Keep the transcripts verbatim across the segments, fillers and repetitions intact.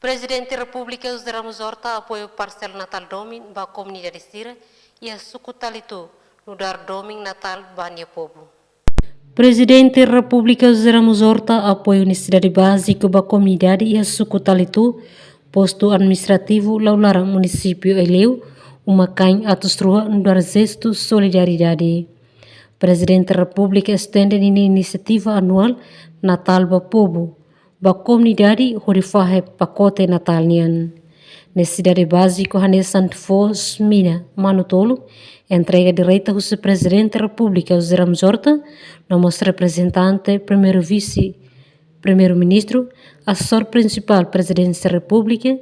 Prezidente Repúblika José Ramos Horta apoiu parsela Natál domin ba komunidade sira iha suku Talitu, nu'udar domin Natál ba nia povu. Prezidente Repúblika José Ramos Horta apoiu nesesidade báziku ba komunidade iha suku Talitu, postu administrativu Laulara, munisípiu Aileu, uma-kain atus rua, nu'udar jestu solidariedade. Prezidente Repúblika estende ninia inisiativa anuál Natál ba Povu ba komunidade hodi fahe pakote Natál nian. Nesesidade báziku hanesan foos, mina, manu-tolun, entrega direta husi Prezidente Repúblika José Ramos Horta, no mós reprezentante Primeiru Vise Primeiru-Ministru, asesór prinsipál Prezidénsia Repúblika,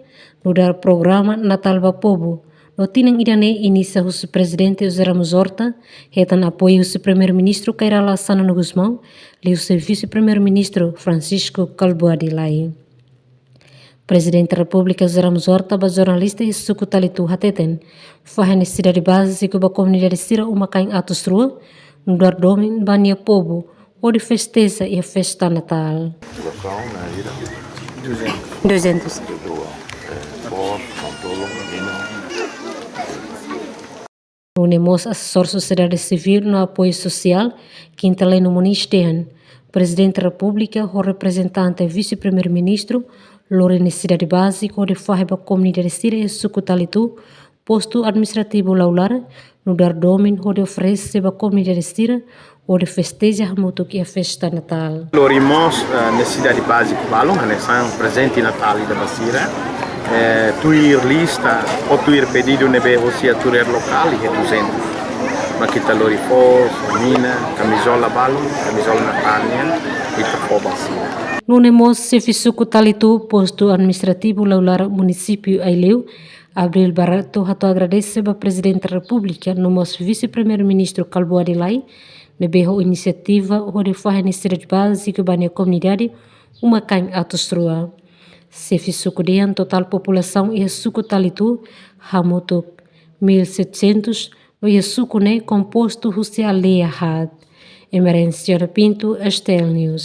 nu'udar programa Natál ba Povu, no tinan ida-ne'e inisia husi Prezidente José Ramos Horta, hetan apoiu husi Primeiru-Ministru Kay Rala Xanana Gusmão, liuhusi Vise Primeiru-Ministru Francisco Kalbuadi Lay. Prezidente Repúblika José Ramos Horta ba jornalista iha suku Talitu hateten, fahe nesesidade báziku ba komunidade sira uma-kain atus rua, nu'udar domin ba nia povu, hodi festeja iha festa Natál. Duzentos. Nune'e mós asesór sosiedade sivíl no apoiu sosiál, Quintaleno Moniz dehan, Prezidente Repúblika ho reprezentante Vise Primeiru-Ministru lori nesesidade báziku hodi fahe ba komunidade sira iha suku Talitu, postu administrativu Laulara, nu'udar domin hodi oferese ba komunidade sira hodi festeja hamutuk iha festa Natál. Lori mós, eh, nesesidade báziku balun, hanesan prezente Natál ida ba sira, eh, tuir lista, ou tuir pedidu ne'ebé hosi autoridade lokál, iha duzentos. Mak ita lori foos, mina, kamizola balun, kamizola Natál nian, ita fó ba sira. Nune'e mós xefe suku Talitu, postu administrativu Laulara, munisípiu Aileu, Abril Barreto hato'o agradese ba Prezidente Repúblika no mós Vise Primeiru-Ministru Kalbuadi Lay, ne'ebé ho inisiativa hodi fahe nesesidade báziku ba nia komunidade, uma-kain atus rua. Xefe suku dehan totál populasaun iha suku Talitu hamutuk mil setecentos, no iha suku ne'e kompostu husi aldeia haat. Emerenciana Pinto, S T L News.